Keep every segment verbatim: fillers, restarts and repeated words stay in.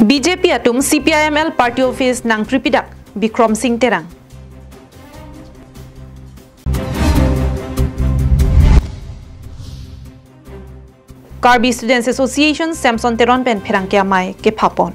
B J P atum C P I M L party office nangpripidak, Bikram Singh Terang. Karbi Students Association Samson Teron pen pherangke amei kephapon.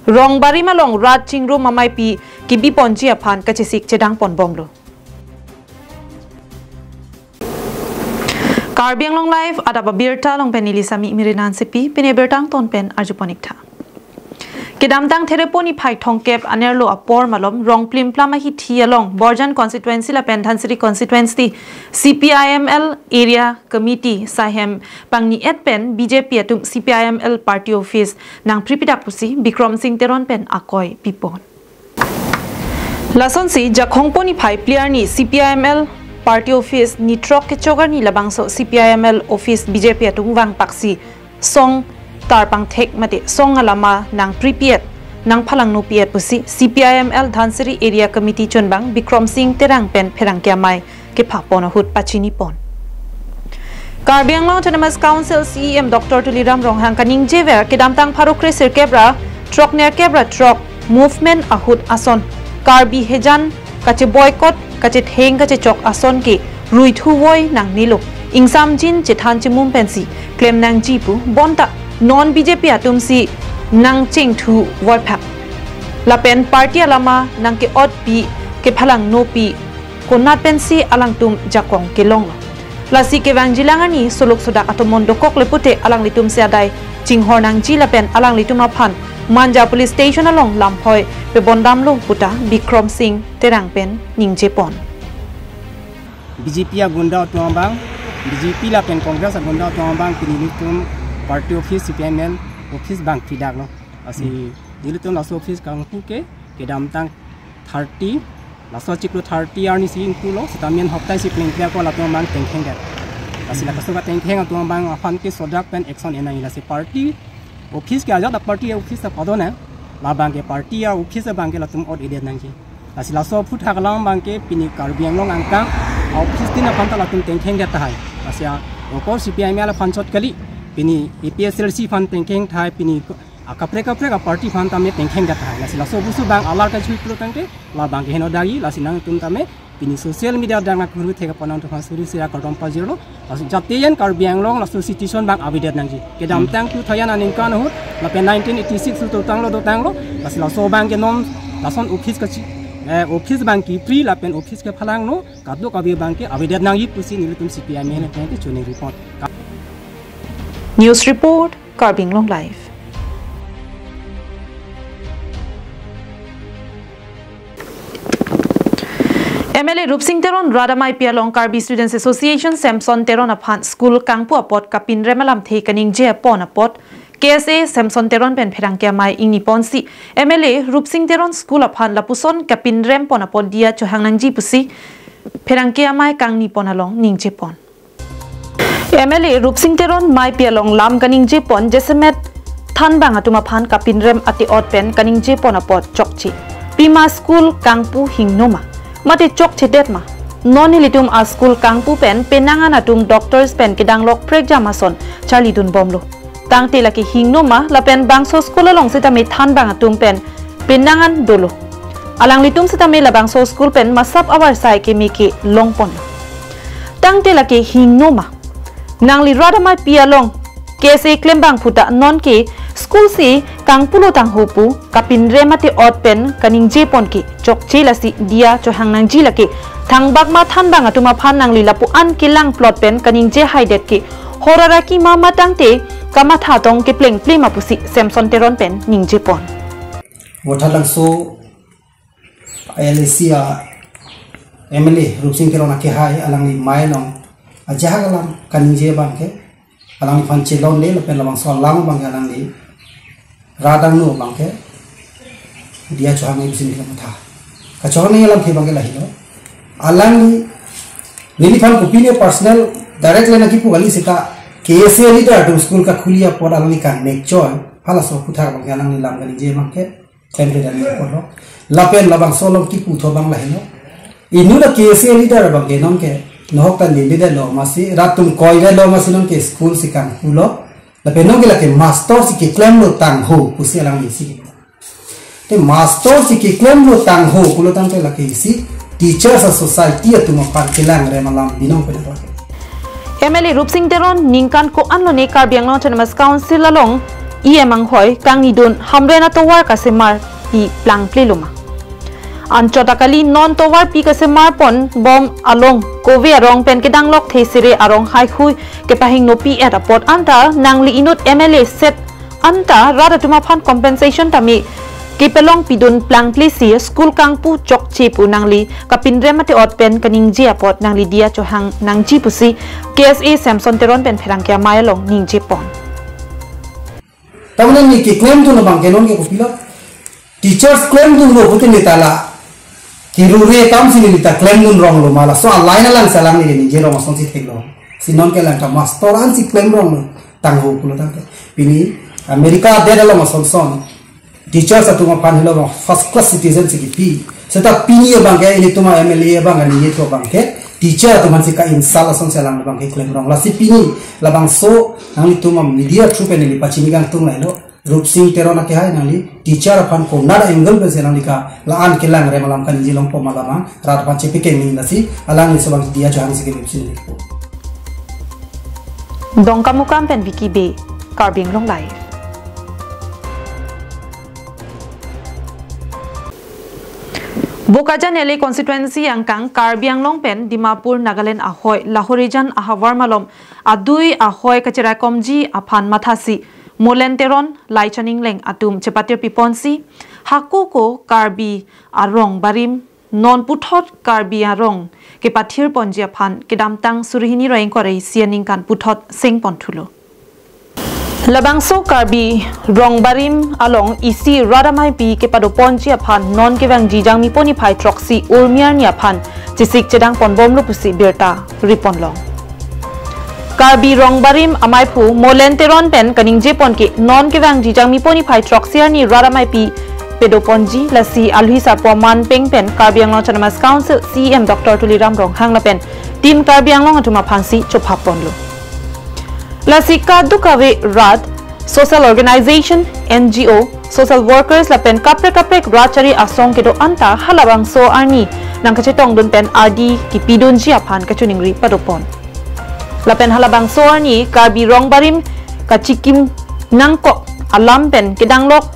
Rongbarim along rat chingrum ameipi kebiponji aphan kachesik chedangponbomlo. Karbi Anglong Live adap abirta along pen neli Sami Mirinan Sipi, pini birta angton pen arjuponik tha. Kedamtang Therepo niphai thomkep anerlo apor malom Rongplimplam ahithi along Borjan constituency lapen Dhansiri constituency C P I M L area committee saihem pangni-et pen B J P atum C P I M L party office nangpripidak pusi Bikram Singh Teron pen akoi pipon. Lasonsi Jakhong po niphai phli arni C P I M L party office ni throk kechok arni labangso C P I M L office B J P atum vangpaksi song tarpangthek mate song alama nangpripi-et, nangphalangnopi-et pusi C P I M L Dhansiri area committee chunbang Bikram Singh Terang pen pherangke amei kephapon ahut pachinipon. Karbi Anglong Autonomous Council C E M Doctor Tuliram Ronghang kaningjever kedamtang pharo kre sirkep ra throk nerkep ra throk movement ahut ason Karbi hejan kacheboycott, kachetheng, kachechok ason ke ruithu voi nangnelo. Ingsamjin chethan chemum pensi klem nangji pu bonta non B J P atumsi nangchengthu voiphak. Lapen party alama nangke-otpi, kephalangnopi konat pensi alangtum jakong kelonglo. Lasi kevangjilang arni soluk sodak atomon dokok le pute alanglitumsi adai chinghor nangji lapen alanglitum aphan Manja Police Station along lamphoi pebondamlo puta Bikram Singh Terang pen ningjepon. B J P agunda atum abang, B J P lapen Congress agunda atum abang pini nelitum party office C P I M L office bang pidaklo. Lasi nelitum laso office kangpu ke kedamtang thirty, laso chiklo thirty arnisi ingpulo, sitame hapta isi plengple ako latum abang tengkhengdet. Lasi la kaso katengkheng atum abang aphan ke sodak pen action enang, lasi party office ke ajat a party office ta padonang, labang ke party a office abang ke latum ot-edet nangji. Lasi laso aphuthak alam abang ke pini Karbi Anglong angkang office tin aphan ta latum tengkhengdet tahai. Lasi a okor C P I M L aphan chot kali, pini A P H L C aphan tengkheng tahai, pini akaprek kaprek a party aphan tame tengkhengdet tahai. Lasi laso busu abang alar kachui pulo tangte labang ke heno dagi, lasi nangtum tame pini social media adang akhuru thek aphan nangtum aphan suri sira kardom pajirlo. Lasi jatian Karbi Anglong laso situation abang avedet nangji. Kedamtang two thousand aningkan ahut lapen nineteen eighty-six tu tanglo dotanglo. Lasi laso abang ke non lason office kachi, eh, office abang kepri lapen office kephalangno kadokave abang ke avedet nangji pusi nelitum C P I M L pen ke choningri pon. News report, Karbi Anglong Live. M L A Rupsing Teron rat ameipi along Karbi Students Association Samson Teron aphan school kangpu apot kapinrem alamthe kaningjepon apot K S A Samson Teron pen pherangke amei ingniponsi M L A Rupsing Teron school aphan lapuson kapinrempon apot diya chohang nangji pusi pherangke amei kangnipon along ningjepon. M L A Rupsing Teron ameipi along lam kaningjepon jasemet thanbang atum aphan kapinrem ate-ot pen kaningjepon apot chokche. Pima school kangpu hingnoma mate chokchedet ma? Non nelitum a school kangpu pen penang an atum doctors pen kedanglok prekjam ason charlidunbomlo. Tangte lake hingnoma lapen bangso school along sitame thanbang atum pen penang an dolo. Alanglitum sitame labangso school pen masap avarsai keme kelongponlo. Tangte lake hingnoma? Nangli rat ameipi along K S A klembang puta nonke school si kangpulo tangho pu kapinrem ate-ot pen kaningjepon ke chokche, lasi diya chohang nangji lake. Thangbak ma thanbang atum aphan nangli lapu-an kelang plot pen kaningje haidet ke horaraki ma ma tangte kamatha tong keplengple ma pusi Samson Teron pen ningjepon. Vothatlangso L A C a M L A Rupsing Teron akehai alangli amei along ajahak alam kaningje abang ke alangliphan chelonle lapen labangso alam abang ke alangli radangno abang ke diya chohang nangji pusi neli kamatha. Kachohang nangji alamthe abang ke lahelo. Alangli neliphan kopine personal direct le nangkipu kali seta K S A leader atum school kakhuli apot alangli kangnek choi. Halaso aphuthak abang ke alangli lam kaningje abang ke temple dan apotlo. Lapen labangso along kipu tho abang lahelo. Inut a K S A leader abang ke nonke Nohok ta neli de lo masi, rat atum koi de lo masi nonke school si kangpulo. Lapen nonke lake master si keklemlo tangho pusi alangli isi. Te master si keklemlo tangho pulo tangte lake isi Teachers Society atum aphan kelang rem alam binong pen lake. M L A Rupsing Teron ningkan ko-an lone Karbi Anglong Autonomous Council along E M anghoi kangnidun Hamren atovar kasemar pi plangple loma. Anchot akali non tovar pi kasemar pon bom along kove arong pen kedang lok the sere arong haihui kepahingno pi et apot anta nangli inut M L A set anta rat atum aphan compensation tame kepalong pidun plangple si school kangpu chokche pu nangli kapinrem mate ot pen kaningje apot nangli diya chohang nangji pusi K S A Samson Teron pen pherangke amei along ningje pon. Tamane neli keklemdun abang ke nonke kopilo. Teachers klemdunlo pute neli ta la kirure atum si neli ta klemdun ronglo ma laso aline alang si alangli ningje rong asonsi theklo. Si nonke lang ta master an si klem ronglo tangho pulo tangte. Pini America adet along asonson teachers atum aphan helo first class citizen si kipi. Seta pini abang ke ilitum M L A abang ke neli tu abang ke teacher atum aphan si ka-insult asonsi alang abang ke klem rong. Lasi pini labangso nanglitum media through pen neli pachini kangtung lailo. Rupsing Teron akehai nangli teacher aphan konat angle pensi nangli ka la-an kelang rem alam kaningje longpo ma labang rat aphan chepikeng ni lasi alangli laso abang diya chohang si kelim si neli po. Dongkamukam pen Vicky Bey, Karbi Anglong Live. Bokajan L A constituency angkang Karbi Anglong pen Dimapur Nagaland ahoi Lahorijan ahavar malom adui ahoi kachiraikomji aphan mathasi Molen Teron, Laichan Engleng atum chepatir piponsi hako ko Karbi arong barim non puthot Karbi arong kepathir ponji aphan kedamtang suri hini ra ingkoi ra isi aningkan puthot seng pon thulo. Labangso Karbi rong barim along isi rat ameipi kepadoponji aphan non kevangji Jangmipo niphai throksi Urmi arni aphan chesik chedang ponbomlo pusi birta ripon long. Karbi rong barim ameiphu Molen Teron pen kaningje pon ke non kevangji Jangmipo niphai throksi arni rat ameipi pedoponji lasi alhi sapo manpeng pen Karbi Anglong Autonomous Council C E M Doctor Tuliram Ronghang lapen Team Karbi Anglong atum aphansi chopha ponlo. Lasi kadokave rat, social organization, N G O, social workers lapen kaprek kaprek rat chari asong kedo anta halabangso arni nangkachetongdun pen ardi kipidunji aphan kachiningri padopon. Lapen halabangso arni Karbi rong barim kachikim nangkok alam pen kedanglok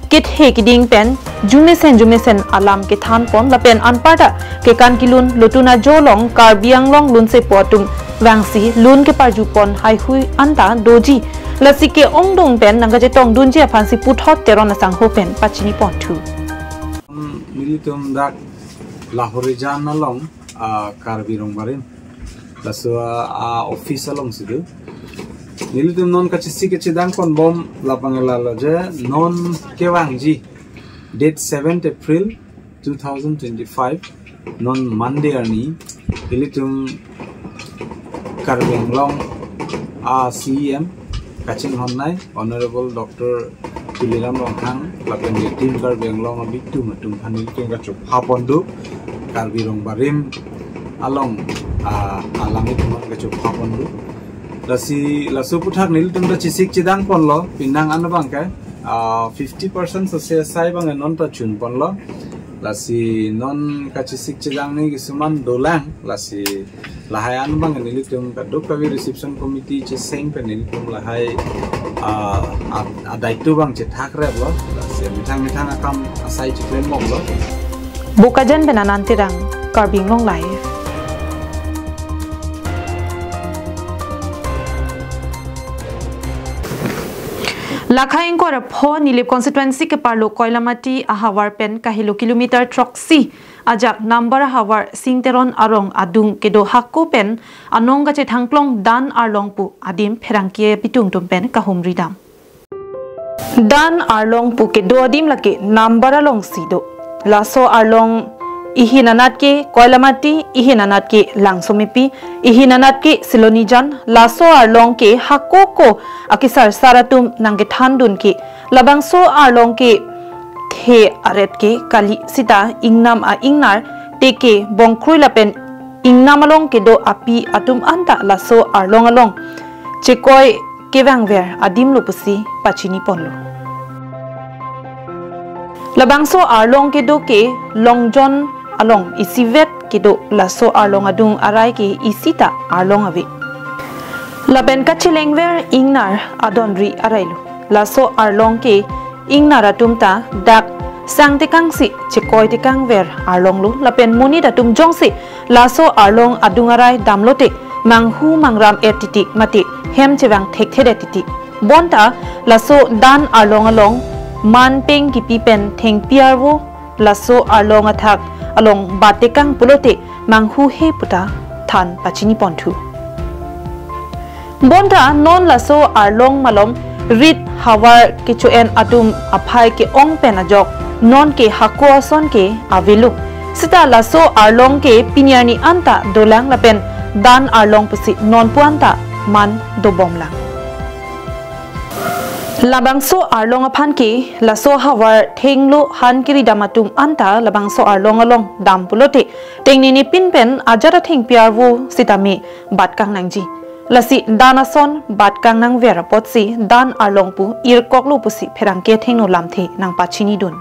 kethe kiding pen jumesen jumesen alam kethan pon lapen anparta kekan kilun lotun ajo along Karbi Anglong lunsepo atum vangsi lun keparju pon haihui anta doji lasi ke-ongdung pen nangkachetongdunji aphansi puthot Teron asangho pen pachini pon thu. Nelitum dak Lahorijan along, ah, Karbi rong barim. Laso, ah, office alongsi do. Nelitum non kachesik kachedang ponbom labang lalo je non kevangji date seventh April two thousand twenty-five non Monday arni ilitum Karbi Anglong a C E M kachinghon nai Honorable Doctor Tuliram Ronghang lapen Team Karbi Anglong abitum atum aphan nelitum kachopha pon do Karbi rong barim along, ah, alam itum kachopha pon do. Lasi laso aputhak nelitum ta chesik chedang ponlo pinang an abang ke, ah, fifty percent sose asai abang non ta chun ponlo. Lasi non kachesik chedang ni kisuman dolang lasi lahai an abang nelitum kadokave reception committee cheseng pen nelitum lahai, ah, ad-, adaito abang chethak replo. Lasi methang methang akam asai cheklem bomlo. Bokajan pen Anand Terang, Karbi Anglong Live. Lakhai ingkoi ra pho Nilip constituency keparlo Koilamati ahavar pen kahelo kilometer throksi ajak number ahavar Singteron arong adung kedo hako pen anong kachethangklong Dan Arlong pu adim pherangke abitum atum pen kahumri dam. Dan Arlong pu kedo adim lake number alongsi do. Laso arlong ihin anat ke Koilamati, ihin anat ke Langsomepi, ihin anat ke Silonijan, laso arlong ke hako ko akesar sar atum nangkethandun ke labangso arlong kethe aret ke kali sita ingnam a-ingnar teke bongkrui lapen ingnam along kedo api atum anta laso arlong along chekoi kevangver adimlo pusi pachiniponlo. Labangso arlong kedo ke Longjon along isivet kedo, laso arlong adung arai ke isita arlong ave. Lapen kachelengver ingnar adonri arailo. Laso arlong ke ingnar atum ta dak sangtekangsi chekoitekangver arlonglo, lapen monit atum jongsi laso arlong adung arai damlote manghu mangram-et titi mate hem chevang thekthedet titi. Bonta laso dan arlong along manpeng kipi pen thengpi arvo laso arlong athak along battekang pulote manghuhe puta than pachiniponthu. Bonta non laso arlong malom rit havar kecho-en atum aphai ke-ong pen ajok non ke hako ason ke avelo. Seta laso arlong ke pini arni anta dolang lapen dan arlong pusi nonpu anta man dobomlang. Labangso arlong aphan ke laso havar thenglo han kiri dam atum anta labangso arlong along dam pulote tengnene pin pen ajat athengpi arvo sitame batkang nangji. Lasi dan ason batkang nangver apotsi dan arlong pu irkoklo pusi pherangke athengno lamthe nangpachinidun.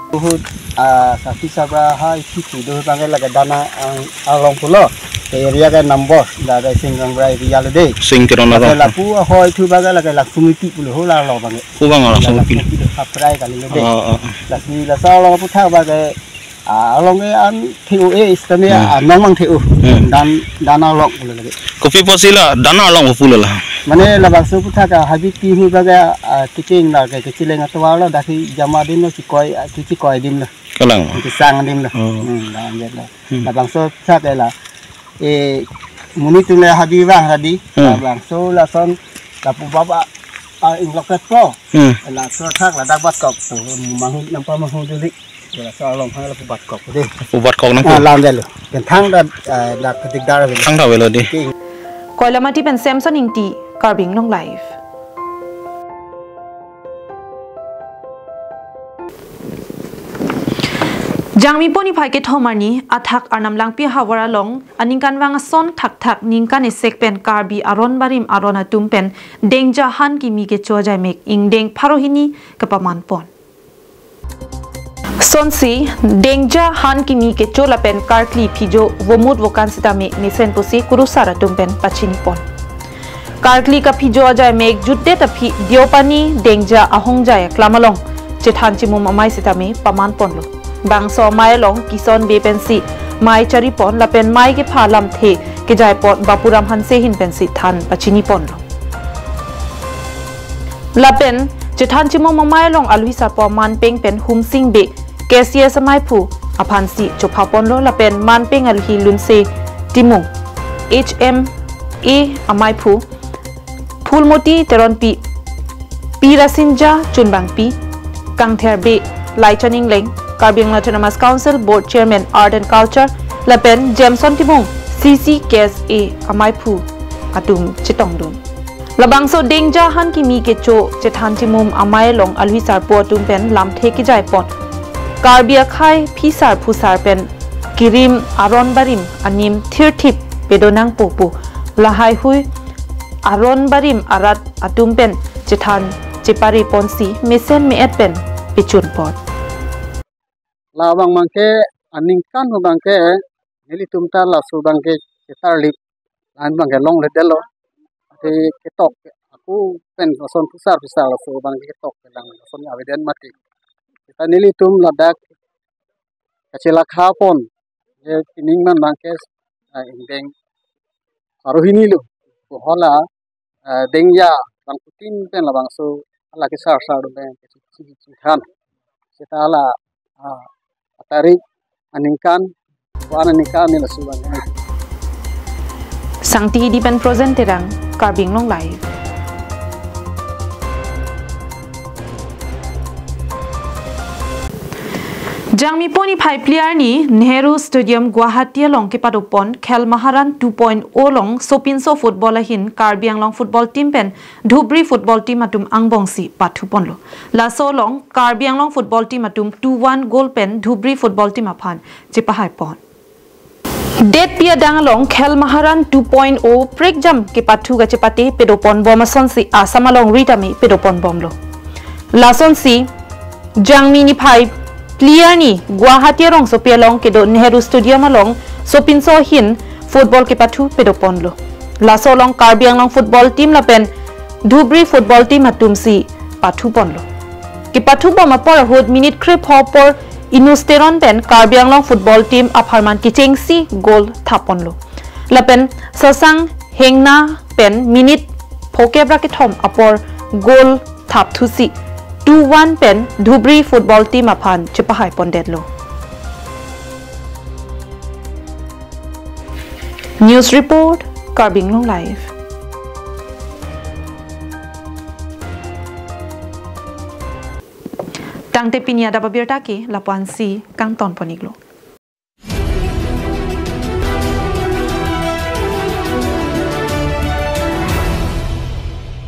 Huhut, ah, saki sabra hai kitu do bangke lake dan ang arlong pulo. Area ke number, da da Singkang Brai area lo de. Sing Teron Lake arlong. Lapu ahoi thu bangke lake Laksmi Pi pulo ho la lo bangke. Pu bang Laksmi Pi. Laksmi Pi lo haprai kali lo de. Ah, ah, ah. Lasi laso arlong puthak bangke, ah, arlong ke an theu e istame, hmm, ah, nong mang theu. Hmm. Dan, dan arlong pulo lake. Kopi apotsi la dan arlong pulo la. Mane labangso puthak ke habit pi hu bangke, ah, tiking la ke kecheleng atovar lo, dak hi jama adim lo, chekoi, ah, chekoi adim lo. Kalang. Kesang adim lo. Oh. Hmm, dan jet lo. Hmm. Labangso thak ke la. Eh, monit atum le hadi bang hadi. Hmm. Labangso lason lapu baba, ah, inglok ket po. Hmm. Laso thak ladak batkok to manghu nampa manghu duli. Laso arlong aphan lapu batkok de. Lapu batkok nang. Ah, lam jet lo. Pen thang da, ah, dak kedik dar ave. Thang da avelo de. Oke. Koilamati pen Samson Ingti, Karbi Anglong Live. Jangmi pon niphai kethom arni athak Arnam Langpi havar along aningkanvang ason thakthak ningkan esek pen Karbi aron barim aron atum pen Dengja han kimi kecho ajaimek ingdeng pharo hini kepaman pon. Sonsi Dengja han kimi kecho lapen karkli phijo vomut vokan sitame mesen pusi kurusar atum pen pachini pon. Karkli kaphijo ajaimek jutdet aphi Deopani Dengja ahongjai aklam along chethan chimum amei sitame paman ponlo. Bangso amei along Kison Bey pensi mei chari pon lapen mei kepha lamthe kejai pon Bapuram Hanse ahin pensi than pachini ponlo. Lapen chethan chimum amei along alohi sarpo manpeng pen Humsing Bey, K C S ameiphu aphansi chopha ponlo lapen manpeng alohi Lunse Timung, H M A ameiphu, Phulmoti Teronpi, Pi Rasinja Chunbangpi, Kangther Bey, Laichan Engleng, Karbi Anglong Autonomous Council Board Chairman Art and Culture, lapen Jameson Timung, C C K S A ameiphu atum chetongdun. Labangso Dengja han kimi kecho chethan chimum amei along alohi sarpo atum pen lamthe kejai pon. Karbi akhei phisar phusar pen kirim aron barim anim thirthip pedo nangpo pu lahaihui aron barim arat atum pen chethan chepare ponsi mesen me-et pen pechun pon. Labang abangke aningkan abangke nelitum ta laso abangke ketarlip an abangke longledetlo. Ate ketok ako pen lason phusar phusar laso abangke ketok kelang lason avedet mati. Kita nelitum ladak kachelakha pon. Ye pining man abangke, ah, ingdeng pharo hini lo. Bohola, ah, Dengja bangphutin pen labangso hala kesar sar do pen kesi kesi kesi than. Seta la, ah, atarik aningkan, wan aningkan ni laso abang ini. Sangti Hidi pen Frozen Terang, Karbi Anglong Live. Jangmi pon niphai phli arni Nehru Stadium Guwahati along kepado pon Khel Maharan two point oh along sopinso football ahin Karbi Anglong football team pen Dhubri football team atum angbongsi pathu ponlo. Laso along Karbi Anglong football team atum two one goal pen Dhubri football team aphan chepahai pon. Detpi adang along Khel Maharan two point oh prekjam kepathu kachepate pedopon bom asonsi Assam alongri tame pedopon bomlo. Lasonsi Jangmi niphai phli arni Guwahati arongsopi along kedo Nehru Stadium along sopinso ahin football kepathu pedoponlo. Laso along Karbi Anglong football team lapen Dhubri football team atumsi pathuponlo. Kepathu bom apor ahut minute krepho apor Inus Teron pen Karbi Anglong football team apharman kechengsi goal thapponlo. Lapen Sasang Hengna pen minute phokep ra kethom apor goal thapthusi two one pen Dhubri football team aphan chepahaipondetlo. News report, Karbi Anglong Live. Tangte pini adap abirta ke lapu-ansi kangtonpon-iklo.